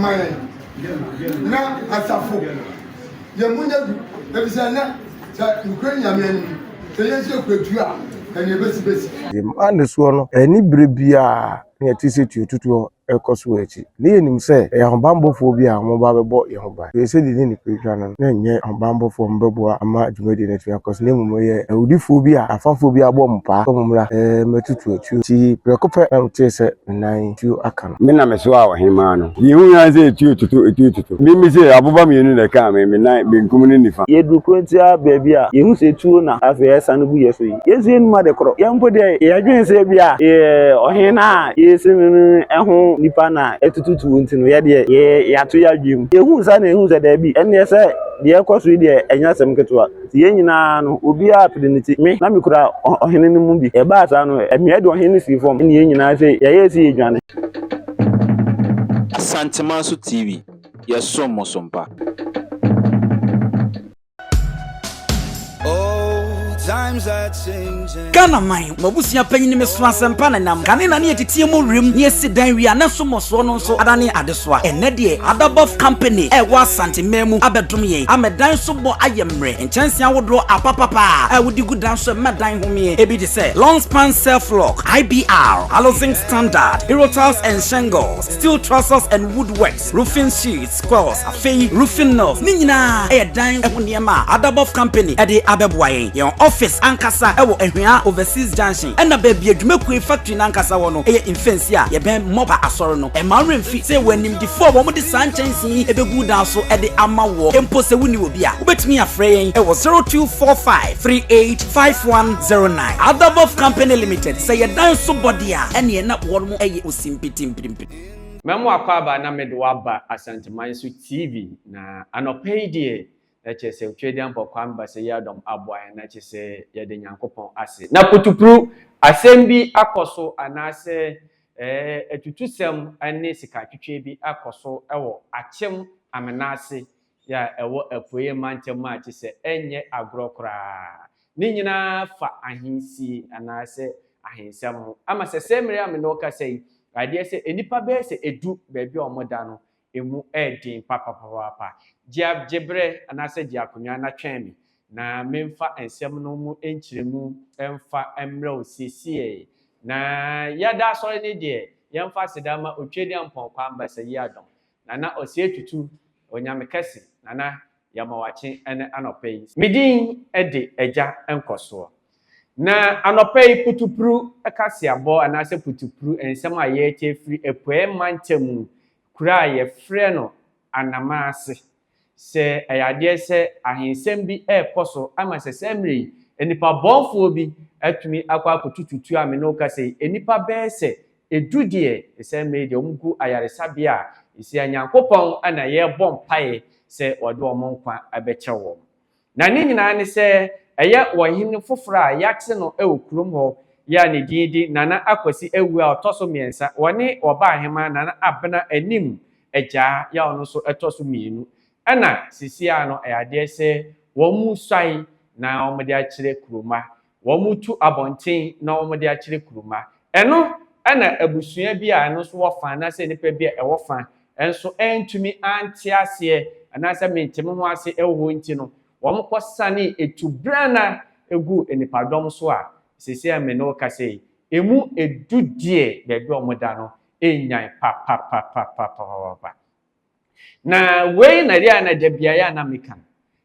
ma yɛn na asafo yɛn mu nyɛ du efisɛ nnɛ sɛ nokorɛ Nyame anim sɛ yɛn nso yɛkura tuo a ka nea ebesi besi. Mmaa nnisoɔ no, ɛnni berɛ biara na yɛte sɛ tuotutoɔ rekɔ so wɔ akyi. Na yɛnim sɛ ɛyɛ ahobammɔfoɔ bi a wɔreba abɛbɔ yɛn ho ban. Ɛfiri sɛdeɛ na nnipa retwa no no, na ɛnyɛ ahobammɔfoɔ a wɔbɛboa ama dwumadie no atumi akɔ so, na mmom ɛyɛ awudifoɔ bi a afafoɔ bi abɔ wɔn paa sɛ wɔmmra mmɛtoto atuo. Nti prɛko pɛ na metee sɛ me nan tuo aka no. Me na mesoaa ɔhemmaa no. Deɛ ehu ara ne sɛ etuo toto, etuo toto. Me mise aboba mienu na ɛkaa me, me nan benkum ne nifa. Yɛduru kurontia baabi a, yɛhu sɛ tuo na afei ɛresane gu yɛn so yi. Yɛn nso yɛnnim ade korɔ. Yɛn mpo deɛ, yɛdwene sɛ ebia ɔhene no a yɛresi no no ho nnipa na ɛtoto tuo nti no, yɛn deɛ, yɛato yɛn adwene mu. Yɛhuu saa na yɛhuu sɛ daabi, ɛnneɛ sɛ deɛ ɛrekɔ so yi deɛ, ɛnyɛ asɛm ketewa. Nti yɛn nyinaa no, obiara pere ne ti. Me, na mekura ɔhene no mu bi. Ɛbaa saa no, ɛmea de ɔhene no sii fam, ɛnna yɛn nyinaa sɛ yɛyɛɛ sɛ yɛredwane. Asantemanso TV, yɛsom mo so mpa. Ghana man, m'abusua panyin me so asɛmpa na nam. Kane na ne yɛteteɛ mu werem na yɛsi dan wie a na so mmɔsoɔ no nso adane adesoa. Ɛnnɛ deɛ Adabɔf Company a ɛwɔ Asante man mu abɛdom yɛn ama dan so bɔ ayɛ mmerɛ. Nkyɛnsee ahodoɔ apapapa a wode gu dan so ɛma dan homeɛ. Ebi te sɛ Longspan Self Lock, IBR, Alozinc Standard, Hero Tiles and Shingles, Steel Trusses and Woodworks, Roofing Sheets, Coils, afei Roofing Nails. Ne nyinaa yɛ dan ho nneɛma a Adabɔf Company de abɛboa yɛn. Yɛn office ankasa wɔ Ahwea Overseas Junction, ɛna baabi a dwumakuo factory no ankasa wɔ no yɛ Mfɛnsi a yɛbɛn Mɔpa Asɔre no. Ɛmma wo werɛ mfi sɛ yɛwɔ animdefoɔ a wɔde saa nkyɛnsee yi bɛgu dan so de ama woɔ. Mpo sɛ wonni obi a, wobɛtumi afrɛ yɛn wɔ 0245 38 5109. Adabɔf Company Limited, sɛ yɛ dan so bɔ deɛ a, ɛneɛ na wɔn yɛ osimpitimpirimpiri. Mɛmo akwaaba na mede wo aba Asanteman so TV na anɔpa yi deɛ na kyerɛ sɛ Otwedeampɔ Kwame Bassey-Yiadom aboa yɛn na kyerɛ sɛ yɛde Nyankopɔn ase. Na putupru asɛm bi akɔ so anaasɛ ɛɛ atutusɛm ne sikatwetwe bi akɔ so wɔ Akyem Amenase yɛ a ɛwɔ Apueɛ mantam a kyerɛ sɛ ɛnyɛ agorɔ koraa. Ne nyinaa fa ahensie anaasɛ ahensɛm ho. Ama sɛ sɛ mmerɛ a me ne wo kasa yi, adeɛ sɛ nnipa bɛyɛ sɛ ɛdu baabi a wɔda no, ɛmu yɛ den papapapaapa. Gye gye berɛ anaasɛ gye akonnwa na twɛn me na memfa nsɛm no mu nkyerɛmu mfa mmerɛ wo seesei. Na yɛda asɔre no deɛ, yɛmfa aseda mma Otwedeampɔn Kwame Basayi-Adom, Nana Osei Tutu, Onyame Kɛse, Nana Yɛma wakye ɛnɛ anɔpa yi. Me din de Agya Nkɔsoɔ. Na anɔpa yi putupru kaseabɔ anaasɛ putupru nsɛm a yɛrete afiri Apueɛ mantam kuro a yɛfrɛ no Anamase. Sɛ ɛyɛ adeɛ sɛ ahensɛm bi rekɔ so ama sɛ saa mmerɛ yi nnipa bɔnfoɔ bi atumi akɔ akɔtutu tuo a me ne wo kasa yi nnipa bɛyɛ sɛ Edu deɛ, sɛ mmɛ yi deɛ wɔn gu ayaresabea a, esia Nyankopɔn na yɛrebɔ mpaeɛ sɛ ɔde wɔn nkwa bɛkyɛ wɔn. Na ne nyinaa ne sɛ, ɛyɛ ɔhene foforɔ a yɛate no wɔ kurom hɔ yi a ne din de Nana Akwasi Awuah a ɔtɔ so mmiɛnsa, ɔne Ɔbaahemaa Nana Abena Anim Agyaa yi a ɔno nso tɔ so mmienu. Ɛna seesei ara no ɛyɛ adeɛ sɛ wɔresuae na wɔde akyerɛ kuromma Wɔtu abɔnten na wɔde akyerɛ kuruma. Ɛno na abusua bi a ɛno nso wɔ fa anaasɛ nnipa bi a ɛwɔ fa nso antumi ante aseɛ anaasɛ mente me ho ase wɔ hɔ nti no, wɔkɔsanee atubrana guu nnipadɔm so a seesei a me ne wo kasa yi, ɛmu du deɛ baabi a wɔda no nnyan papapapapapapa. Na wei na ɛyɛ a na da biara a na meka no.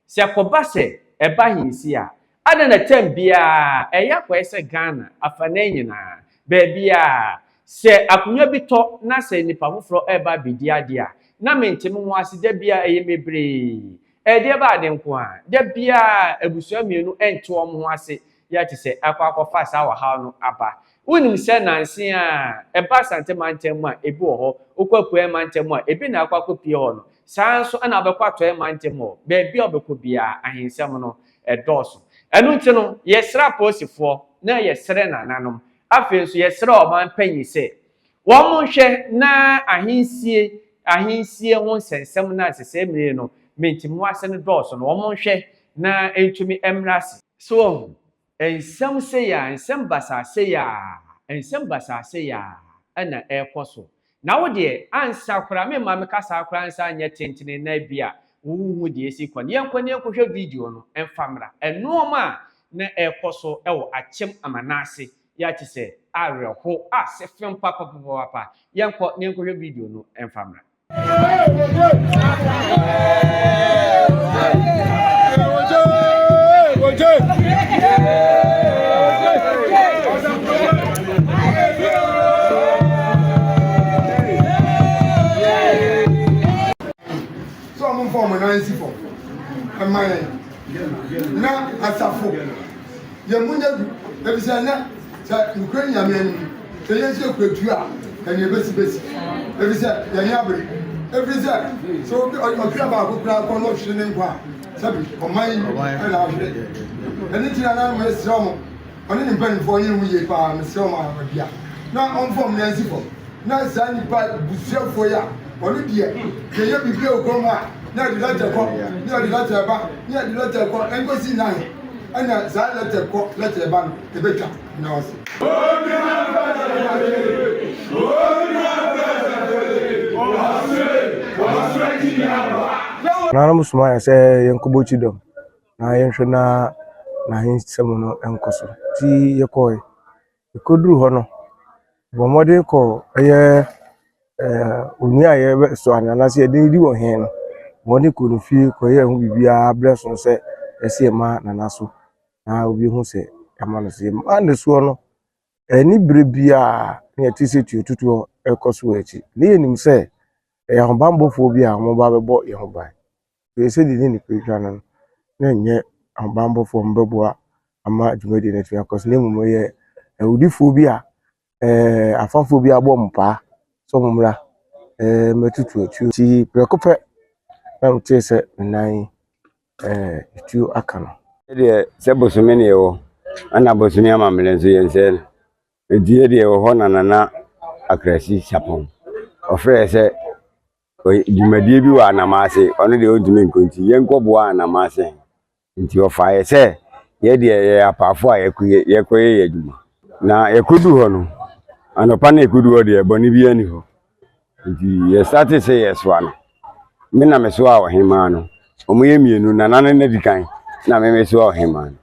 Sɛ ɛkɔba sɛ ɛba ahensi a, adɛn na tɛm biara ɛyɛ akɔyɛ sɛ Ghana afanan nyinaa, baabiara, sɛ akonnwa bi tɔ na sɛ nnipa foforɔ reba abɛdi adeɛ a, na mente me ho ase, da biara ɛyɛ me beree. Ɛdeɛ ba ade nko ara, da biara abusua mienu nte wɔn ho ase yɛ te sɛ akɔ akɔfa saa ɔhaw no aba. Wonim sɛ nanse a ɛba Asante mantam mu a ebi wɔ hɔ, wokɔ Apueɛ mantam mu a ebi na akɔ akɔpue hɔ no, saa ara nso na wobɛkɔ Atɔeɛ mantam hɔ, baabi a wobɛkɔ biara ahensɛm no dɔɔso. Ɛno nti no, yɛsrɛ apolisifoɔ na yɛsrɛ nananom, afei nso yɛsrɛ ɔman panyin sɛ Wɔnhwɛ na ahensie ahensie ho nsɛnsɛm no a ɛsɛ sɛ mmire no mentemuase no dɔɔso no, wɔnhwɛ na ɛntumi mmra ase. So wahu? Nsɛm sei ara, nsɛm basaa sei ara, nsɛm basaa sei ara na ɛrekɔ so. Na wo deɛ, ansa koraa, memma me kasa koraa nsa nyɛ tentene na bi a wonhu deɛ ɛsi kɔ no. Yɛnkɔ na yɛnkɔhwɛ video no mfa mmra. Nnoɔma a na ɛrekɔ so wɔ Akyem Amanase yi a kyesɛ awerɛho a sefem papapapapa. Yɛnkɔ na yɛnkɔhwɛ video no mfa mmra. Sɛ wɔn mfa wɔn nan nsi fam mma yɛn na asafo yɛn mu nyɛ du efisɛ nnɛ sɛ nokura nyame anim sɛ yɛn nso yɛkura tuo a ɛne ebesi besi efisɛ yɛn ani abere efiri sɛ sɛ obi ɔkra baako koraa kɔ na ɔhwere ne nkwa a sɛbi ɔman yi ɛna ahwere ɛne ti na na mesrɛ wɔn ɔne ne mpanimfoɔ nyɛ ho yie paa mesrɛ wɔn a ɔbia na ɔmfa wɔn nan nsi fam na saa nipa busuafoɔ yi a ɔno deɛ yɛyɛ biribi wɔ kurom a na yɛde lɛtɛ kɔ na yɛde lɛtɛ ba na yɛde lɛtɛ kɔ ɛnkɔsi nnan ɛna saa lɛtɛ kɔ lɛtɛ ba no ɛbɛtwa na ɔse. Nananom somaa yɛn sɛ yɛnkɔbɔ kyidɔm na yɛnhwɛ na n'ahensɛm no nkɔ so. Nti yɛkɔe. Yɛkɔduruu hɔ no, yɛbɔɔ mmɔden kɔɔ ɛyɛ onua a yɛrebɛsoa no anaasɛ yɛde no redi ɔhene no, wɔde kɔɔ ne fie kɔyɛɛ ho biribiara berɛ so sɛ ɛsɛ yɛma Nana so na obi hu sɛ yɛama no so. Yɛmaa no soɔ no, ɛnni berɛ biara na yɛte sɛ tuotutoɔ rekɔ so wɔ akyi. Na yɛnim sɛ ɛyɛ ahobammɔfoɔ bi a wɔreba abɛbɔ yɛn ho ban. Afei sɛdeɛ na nnipa retwa no no, na ɛnyɛ ahobammɔfoɔ a wɔbɛboa ama dwumadie no atumi akɔ so, na mmom ɛyɛ awudifoɔ bi a ɛɛ afafoɔ bi abɔ wɔn paa sɛ wɔmmra ɛɛ mmɛtoto atuo. Nti prɛko pɛ na metee sɛ me nan ɛɛ tuo aka no. Deɛ sɛ bosome ne yɛwɔ ɛna bosome amammerɛ nso yɛnsɛe no nti yɛ deɛ ɛwɔ hɔ na Nana Akrasi Sarpong ɔfrɛɛ sɛ dwumadie bi wɔ Anamase, ɔno deɛ ɔntumi nkɔ nti yɛnkɔboa Anamase. Nti ɔfaeɛ sɛ yɛ deɛ yɛyɛ apaafo a yɛkɔyɛ yɛ adwuma. Na yɛkɔduu hɔ no, anɔpa no yɛkɔduu hɔ deɛ bɔne biara nni hɔ. Nti yɛstate sɛ yɛsoa no. Me na mesoaa ɔhemaa no. Wɔyɛ mmienu, Nana no na di kan na me mesoa ɔhemaa no.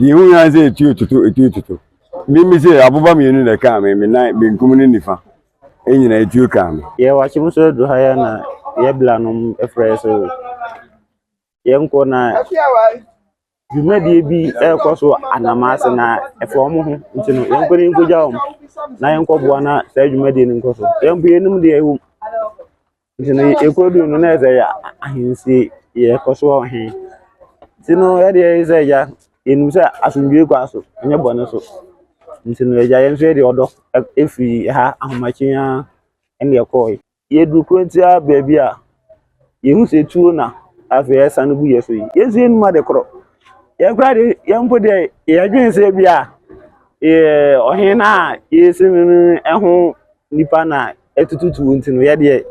Deɛ ɛhu ara sɛ ɛtuo toto, ɛtuo toto. Me me sɛ aboba mmienu na ɛkaa me, me nan benkum ne nifa. Nyina etuo kaa me. Yɛwɔ akyem so adu ha yi na yɛ blanom frɛ yɛ sɛ yɛnkɔ na dwumadie bi ɛrekɔ so Anamase na ɛfa wɔn ho nti no yɛnkɔ na yɛnkɔgya wɔn na yɛnkɔboa na saa dwumadie no nkɔ so. Yɛn mpo yɛnnim deɛ ɛwɔ mu. Nti no yɛkɔduu no na ɛsɛ yɛ ahensie yɛkɔ so wɔ he. Nti no yɛdeɛ yɛ sɛ agya yɛnim sɛ asomdwoe kɔ so ɛnyɛ bɔne so. Nti no agya yɛn nso yɛde ɔdɔ ɛfiri ha ahomakye ara ɛna yɛkɔɔe. Yɛduru kurotia baabi a yɛhu sɛ tuo na afei ɛsane gu yɛ so yi. Yɛn nso yɛnnim ade korɔ. Yɛn koraa deɛ yɛn mpo deɛ yɛdwene sɛ bi a ɔhene no a yɛresi no no ho nipa na ɛtututu nti no yɛ deɛ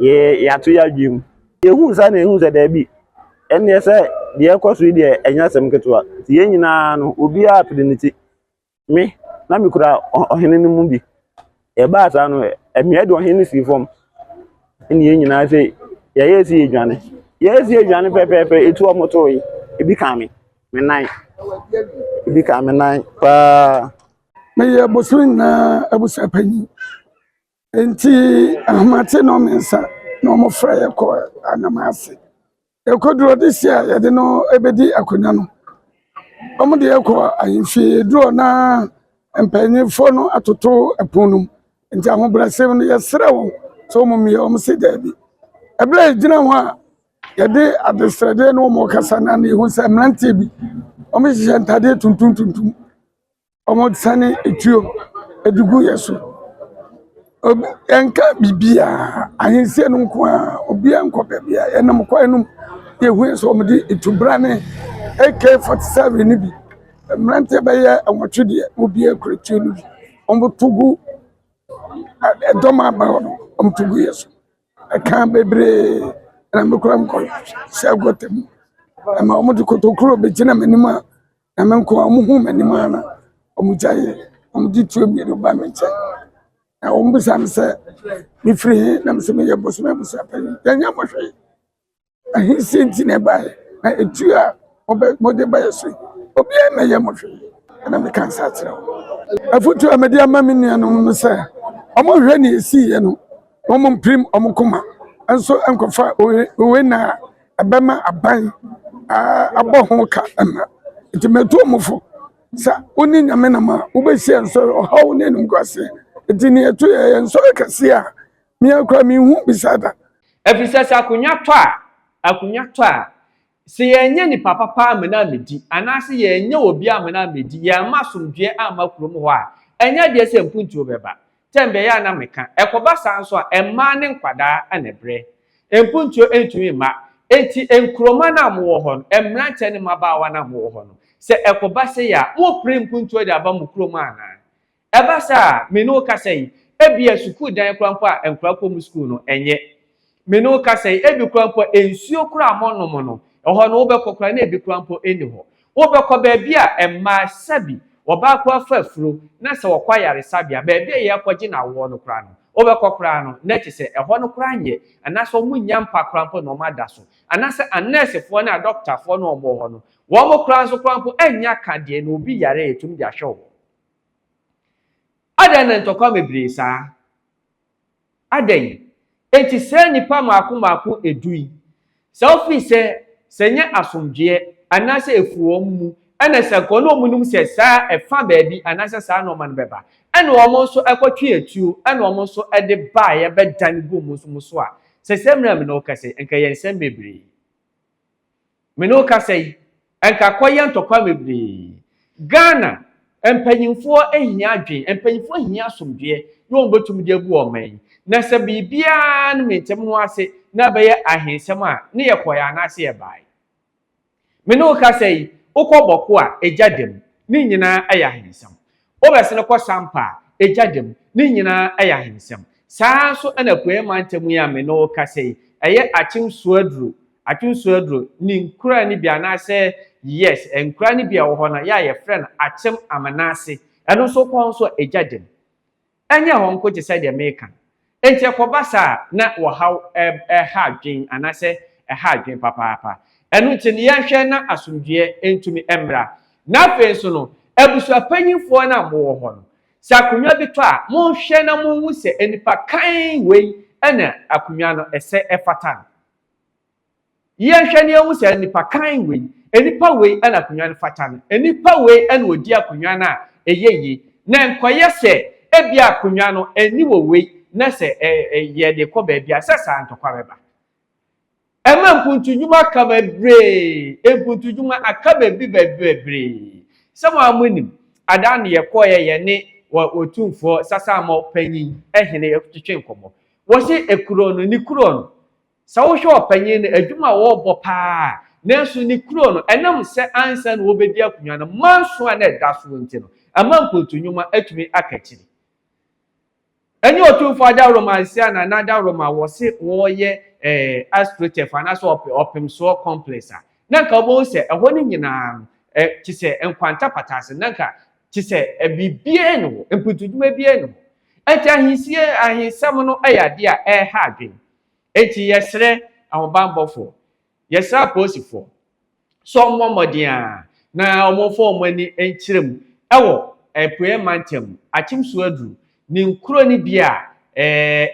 yɛ yɛato yɛ adwene mu. Yɛhuu saa na yɛhuu sɛ daabi, ɛnneɛ sɛ deɛ ɛkɔ so yi deɛ ɛnyɛ asɛm ketewa. Nti yɛn nyinaa no obiara pere ne ti. Me, na mekura ɔhene no mu bi. Ɛbaa saa no, ɛmea de ɔhene no sii fam. Ɛne yɛn nyinaa sɛ yɛyɛ sɛ yɛdwane. Yɛyɛ sɛ yɛdwane pɛpɛɛpɛ, ɛtu ɔmo too yi. Ebi kaa me, me nan. Ebi kaa me nan paa. Meyɛ bosome nyinaa abusuapanyin. Nti ahomakye nnɔnmiɛnsa na wɔfrɛ yɛ kɔ Anamase. Yɛkɔduru hɔ de si a yɛde no bɛdi akonnwa no, wɔde yɛ kɔ ahemfie. Yɛduru hɔ na mpanimfoɔ no atoto ɛpono no mu. Nti ahobrɛase mu no yɛsrɛ wɔn sɛ wɔmmue, wɔse daabi. Ɛberɛ a yɛgyina hɔ a yɛde adesrɛdeɛ ne wɔn rekasa no na yɛhu sɛ mmeranteɛ bi wɔhyehyɛ ntadeɛ tuntum tuntum. Wɔsane tuo de gu yɛn so. Obi yɛnka biribiara, ahensie no nko ara, obiara nkɔ baabiara. Yɛnam kwan no mu, yɛhu sɛ wɔde ntubra ne AK-47 no bi. Mmeranteɛ bɛyɛ nwɔtwe deɛ, obiara kura tuo no bi. Wɔto gu ɛdɔm a aba hɔ no, wɔto gu yɛn so. Ɛka bebree na me koraa mekɔhyɛɛ gutter mu. Ɛma wɔde kotokuro bɛgyina m'anim a Na me nko ara, wɔhuu m'anim ara na wɔgyaeɛ. Wɔde tuo mmienu baa me nkyɛn. Na wɔn bisa me sɛ mefiri he na mesɛ meyɛ bosome abusuapanyin. Yɛnyɛ mo hwee. Ahensie nti na ɛbaeɛ na etuo a mobɛ mode ba yɛ so yi, obiara mmɛyɛ mo hwee. Ɛna meka nsa kyerɛ wɔn. Afotuo a mede ama me nuanom no sɛ wɔnhwɛ nea esiiɛ no na wɔmpirim wɔn koma nso nkɔfa owe na ɛbɛma aban abɔ ho ka mma. Nti mɛtu wɔn fo sɛ wo ne Nyame nam a wobɛhyia nsɔre ɔhaw ne animguaseɛ. Nti nea ɛto yɛ yɛ nsɔre kɛseɛ a mea koraa menhu bi saa da. Ɛfiri sɛ sɛ akonnwa tɔ a, akonnwa tɔ a, sɛ yɛanyɛ nipa papa amena ammɛdi, anaasɛ yɛanyɛ obi amena ammɛdi, yɛamma asomdwoeɛ amma kurom hɔ a, ɛnyɛ adeɛ sɛ mpuntuo bɛba. Tɛm bɛyɛ a na meka. Ɛkɔba saa nso a, mmaa ne nkwadaa na ɛbrɛ. Mpuntuo ntumi mma. Enti nkuroma no a mowɔ hɔ no, mmeranteɛ ne mmabaawa no a mowɔ hɔ no, sɛ ɛkɔba sei a, mopere mpuntuo de aba mo kurom anaa? Ɛba saa a, me ne wo kasa yi, ebia sukuu dan koraa mpo a nkwadaa kɔ mu sukuu no, ɛnyɛ. Me ne wo kasa yi, ebi koraa mpo a nsuo koraa a monom no, ɛhɔ no wobɛkɔ koraa na ebi koraa mpo nni hɔ. Wobɛkɔ baabi a mmaa, sɛbi, ɔbaa koraa fa afuro na sɛ ɔkɔ ayaresabea, baabi a yɛrekɔgye no awoɔ no koraa no, wobɛkɔ koraa no, na kyerɛ sɛ ɛhɔ no koraa nyɛ, anaasɛ wɔnnya mpa koraa mpo na wɔada so, anaasɛ anɛɛsefoɔ ne adɔkotafoɔ no a wɔwɔ hɔ no, wɔn koraa nso koraa mpo nnya ka deɛ na obi yare a yɛtumi de ahwɛ wɔn. Adɛn na ntɔkwa bebree saa? Adɛn? Enti saa nnipa mmaako mmaako du yi, sɛ wofii sɛ, sɛ ɛnyɛ asomdwoeɛ anaasɛ ɛfiri wɔn mu, ɛna sɛ nka ɔne wɔn nim sɛ saa ɛfa baabi anaasɛ saa nnoɔma no bɛba, ɛna wɔn nso ɛkɔtwe atuo, ɛna wɔn nso ɛde baeɛ bɛdane gu wɔn nso mo so a, sɛ sɛ mmerɛ a me ne wo kasa yi, nka ɛyɛ nsɛm bebree. Me ne wo kasa yi, nka akɔyɛ ntɔkwa bebree. Ghana, mpanyinfoɔ hia adwen, mpanyinfoɔ hia asomdwoeɛ na wɔn bɛtumi de abu ɔman yi. Na sɛ biribiara no mente mo ho ase na ɛbɛyɛ ahensɛm a, ne yɛ kɔeɛ anaasɛ yɛ baeɛ. Me ne wo kasa yi, wokɔ Bɔko a, egya da mu. Ne nyinaa yɛ ahensɛm. Wobɛsene kɔ Sampa a, egya da mu. Ne nyinaa yɛ ahensɛm. Saa ara nso na Apueeɛ Mantam yi a me ne wo rekasa yi, ɛyɛ Akyem Suaduro, Akyem Suaduro, ne nkuraa no bi anaasɛ yes, nkuraa no bi a ɛwɔ hɔ no, yɛ a yɛfrɛ no Akyem Amenase. Ɛno nso wokɔ hɔ nso a, egya da mu. Ɛnyɛ hɔ nko te sɛ deɛ mereka no. Enti ɛkɔba saa a, na wɔhaw ha adwene anaasɛ ɛha adwene papaapa. Ɛno nti no, yɛnhwɛ na asomdwoeɛ ntumi mmra. Na afei nso no, abusuapanyinfoɔ no a mowɔ hɔ no, sɛ akonnwa bi tɔ a, monhwɛ na monhu sɛ nnipa kann wei na akonnwa no ɛsɛ ɛfata no. Yɛnhwɛ na yɛnhu sɛ nnipa kan wei, nnipa wei na akonnwa no fata no, nnipa wei na ɔdi akonnwa no a ɛyɛ yie. Na nkɔyɛ sɛ ebia akonnwa no ani wɔ wei na sɛ yɛde kɔ baabi a sɛ saa ntɔkwa bɛba. Ɛma mpuntudwuma aka bebree, mpuntudwuma aka baabi baabi bebree. Sɛ mo ara monim, ada no yɛkɔeɛ yɛne Otumfoɔ Sasamɔ panyin hene twetwe nkɔmmɔ. Wɔse ekuro no, ne kuro no, Sɛ wohwɛ ɔpanyin no adwuma a ɔrebɔ paa a, nanso ne kuro no, ɛnam sɛ ansa na wɔbɛdi akonnwa no, manso a na ɛda soɔ nti no, ama nkonto-nnwuma atumi aka akyiri. Ɛnyɛ Otumfoɔ Adaworoma Ansia na Nana Adaworoma a wɔse wɔreyɛ eh, astroturf anaasɛ ɔpe, ɔpemsoɔ complex a, na nka wobɛhu sɛ ɛhɔ no nyinaa no, eh, te sɛ nkwanta pataase, na nka te sɛ eh, biribiara nni hɔ, mpuntudwuma biara nni hɔ. Enti ahensie, ahensɛm no yɛ adeɛ a ɛreha adwene. Enti yɛsrɛ ahobammɔfoɔ, yɛsrɛ apolisifoɔ sɛ wɔmmɔ mmɔden ara na wɔmfa wɔn ani nkyerɛ mu wɔ Apueɛ Mantam, Akyem Suaduru, ne nkuro no bi a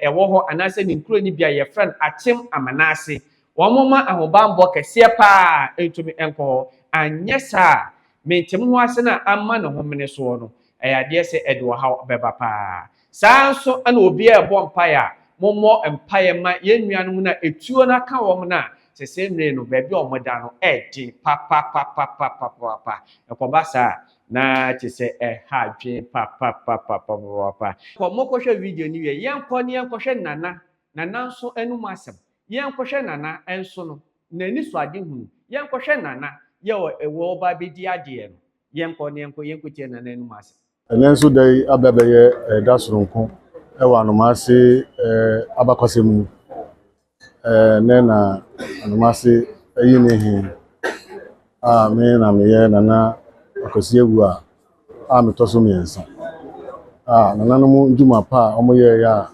ɛwɔ hɔ anaasɛ ne nkuro no bi a yɛfrɛ no Akyem Amanase. Wɔmma ahobammɔ kɛseɛ pa ara ntumi nkɔ hɔ, anyɛ saa a, mente mo ho ase no a amma ne homene soɔ no, ɛyɛ adeɛ sɛ ɛde ɔhaw bɛba pa ara. Saa ara nso na obiara rebɔ mpaeɛ a, mommɔ mpaeɛ mma yɛn nuanom no a etuo no aka wɔn no a, sɛsɛɛ mmerɛ yi no, baabi a wɔda no yɛ den papapapapapapa. Ɛkɔba saa a, na kyerɛ sɛ ɛha adwene papapapapapapa. Kɔ, mokɔhwɛ video no wie. Yɛnkɔ na yɛnkɔhwɛ Nana, Nana nso anom asɛm. Yɛnkɔhwɛ Nana nso no, n'anisoadehunu. Yɛnkɔhwɛ Nana yɛ ɔba abɛdi adeɛ no. Yɛnkɔ na yɛnkɔ, yɛnkɔtie Nana anom asɛm. Ɛnnɛ nso da yi aba abɛyɛ da soronko wɔ Anomaase abakɔsɛm mu. Ɛnnɛ na Anomaase ayi ne he a me na meyɛ Nana Akwasi Awuah a metɔ so mmiɛnsa. a nananom ndwuma pa a wɔyɛeɛ a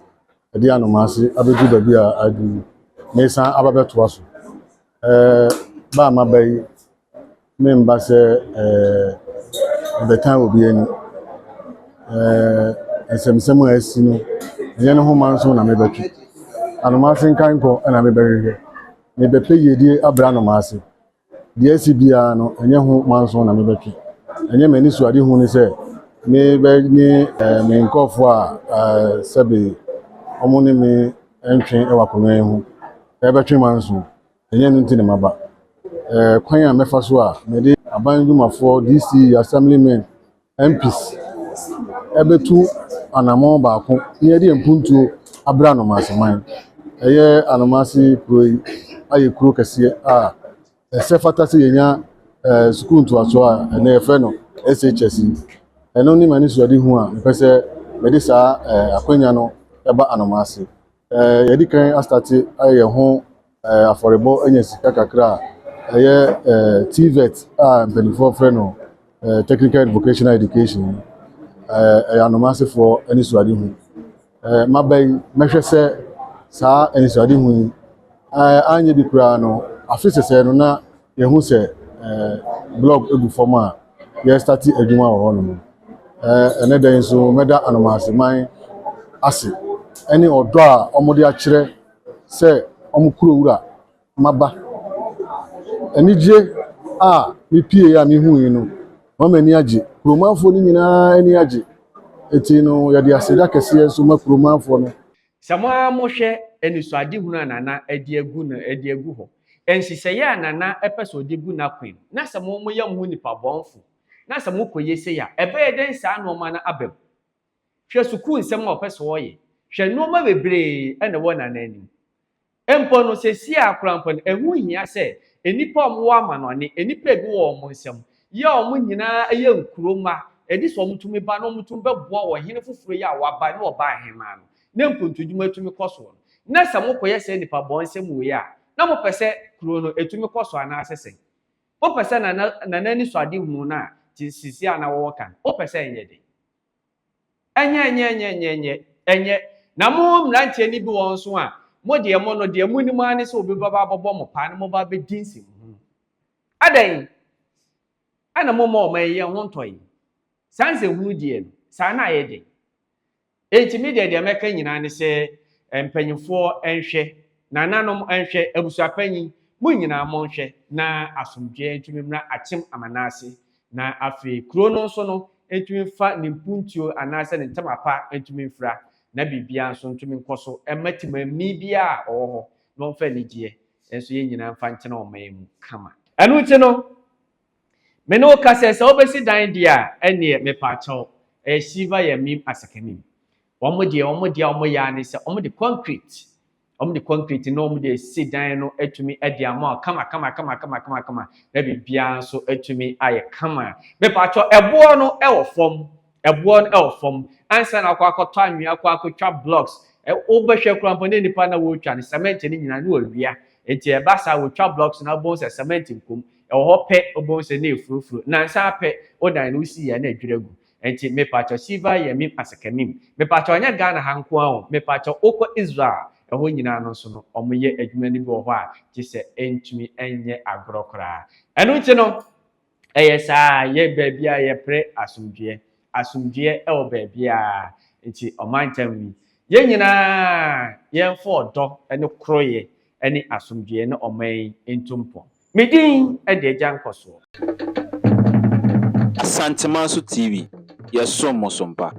ɛde Anomaase abɛduru baabi a aduru yi, meresan aba bɛtoa so. Ɛɛ ba a maba yi, memba sɛ ɛɛ mebɛtan obi ani. Ɛɛ nsɛmnsɛm a asi no, ɛnyɛ ne ho manso na mebɛtwe. Anomaase nkankɔ na mebɛhwehwɛ. Mebɛpɛ yiedie abrɛ Anomaase. Deɛ asi biara no, ɛnyɛ ho manso na mebɛtwe. Ɛnyɛ m'anisoadehu ne sɛ mebɛ ne ɛɛ me nkurɔfoɔ a ɛɛ sɛbe wɔn ne me ntwe wɔ akonnwa yi ho ɛrebɛtwe manso. Ɛnyɛ ɛno nti na maba. Ɛɛ kwan a mɛfa so a mede aban dwumafoɔ, DC, assemblymen, MPs ɛbɛtu anammɔn baako na yɛde mpuntuo abrɛ Anomaase man. Ɛyɛ Anomaase kuro yi ayɛ kuro kɛseɛ a ɛsɛ fata sɛ yɛnya ɛɛ sukuu ntoasoɔ a ɛnɛ yɛfrɛ no SHS yi. Ɛno ne m'anisoadehu a mepɛ sɛ mede saa ɛɛ akonnwa no ɛba Anomaase. Ɛɛ yɛdi kan astart ayɛ yɛn ho ɛɛ afɔrebɔ anya sika kakra a ɛyɛ ɛɛ TVET a mpanimfoɔ frɛ no ɛɛ Technical and Vocational Education yi. Ɛɛ ɛyɛ Anomaasefoɔ anisoadehu. Ɛɛ maba yi, mɛhwɛ sɛ saa anisoadehu yi ɛɛ anyɛ bi koraa no, afe sɛsɛɛ no na yɛhu sɛ ɛɛ block egu fam a yɛrestart adwuma wɔ hɔnom. Ɛɛ ɛnɛ da yi nso mɛda Anomaase man ase ɛne ɔdɔ a wɔde akyerɛ sɛ wɔn kuro wura maba. Anigye a mepie a mehu yi no, wɔn m'ani agye. Kuromanfoɔ no nyinaa ani agye. Eti no yɛde aseda kɛseɛ nso ma kuromanfoɔ no. Sɛ mo ara mohwɛ anisoadehunu a Nana de agu no de agu hɔ, nhyehyɛeɛ a Nana pɛ sɛ ɔde gu n'akwan mu, na sɛ mo moyɛ mo ho nnipa bɔnfo, na sɛ mokɔyɛ sei a, ɛbɛyɛ dɛn saa nneɛma no aba mu? Hwɛ sukuu nsɛm a ɔpɛ sɛ ɔyɛ. Hwɛ nneɛma bebree na ɛwɔ Nana anim. Mpo no, seesei ara koraa mpo no, ɛho hia sɛ nnipa a wɔwɔ amanɔne, nnipa a ebi wɔ wɔn nsam, yɛ a wɔn nyinaa yɛ nkuro mma, ɛdi sɛ wɔtumi ba na wɔtumi bɛboa ɔhene foforɔ yi a waba ne ɔbaa ahemaa no, na mpuntudwuma tumi kɔ soɔ no. Na sɛ mokɔyɛ saa nnipa bɔnsɛm wei a, na mopɛ sɛ kuro no ɛtumi kɔ so anaasɛ sɛn? Wopɛ sɛ Nana Nana anisoadehunu no a te seesei a na wɔwɔ ka no, wopɛ sɛ ɛnyɛ den? Ɛnyɛ, ɛnyɛ, ɛnyɛ, ɛnyɛ, ɛnyɛ, ɛnyɛ. Na mo mmeranteɛ no bi wɔ hɔ nso a, mo deɛ mo no, deɛ monim ara ne sɛ obi bɛba abɛbɔ mo paa na moba abɛdi nsɛmhunu. Adɛn? Ɛna momma ɔman yi yɛn ho ntɔ yɛn. Saa nsɛmhunu deɛ no, saa na ayɛ den. Enti me deɛ deɛ mɛka nyinaa ne sɛ mpanyinfoɔ nhwɛ, nananom nhwɛ, abusuapanyin, mo nyinaa monhwɛ na asomdwoeɛ ntumi mmra Akyem Amanase na afei kuro no nso no ntumi mfa ne mpuntuo anaasɛ ne ntama pa ntumi mfira na biribiara nso ntumi nkɔ so mma timanni biara a ɔwɔ hɔ na ɔmfa anigyeɛ nso yɛn nyinaa mfa ntena ɔman mu kama. Ɛno nti no, me ne wo ka sɛ, sɛ wobɛsi dan deɛ a, ɛnneɛ mepaakyɛw, ɛyɛ Shiva Yamim Asakamim. Wɔn deɛ, wɔn deɛ a wɔyɛ ara ne sɛ wɔde concrete Wɔde concrete na wɔde asi dan no atumi de ama wo kama kama kama kama kama kama na biribiara nso atumi ayɛ kama. Mepatwɔ ɛboɔ no ɛwɔ fam, ɛboɔ no ɛwɔ fam. Ansa na akɔ akɔtɔ anwea akɔ akɔtwa blocks, wobɛhwɛ koraa mpo ne nipa na wɔretwa no cement no nyinaa ne wɔawia. Nti ɛba saa wɔtwa blocks no abom sɛ cement nkom. Ɛwɔ hɔ pɛ wobɛhu sɛ na efurofuro. Nansa pɛ wo dan no wosi yɛ na adwiri agu. Nti mepakyɛw Shiva Yamim Asekamim mepakyɛw ɛnyɛ Ghana ha nko ara o mepakyɛw wokɔ Israel ɛhɔ nyinaa no nso no ɔmo yɛ adwuma no bi wɔ hɔ a gyesɛ ɛntumi ɛnyɛ agorɔ koraa ɛno nti no ɛyɛ saa yɛ baabi a yɛpere asomdwoeɛ asomdwoeɛ ɛwɔ baabiara nti ɔmantam yi yɛn nyinaa yɛmfa ɔdɔ ɛne koroyɛ ɛne asomdwoeɛ ne ɔman yi ntu mpɔn. Me din de Agya Nkɔsoɔ. Asantemanso TV, yɛsom mo so mpa.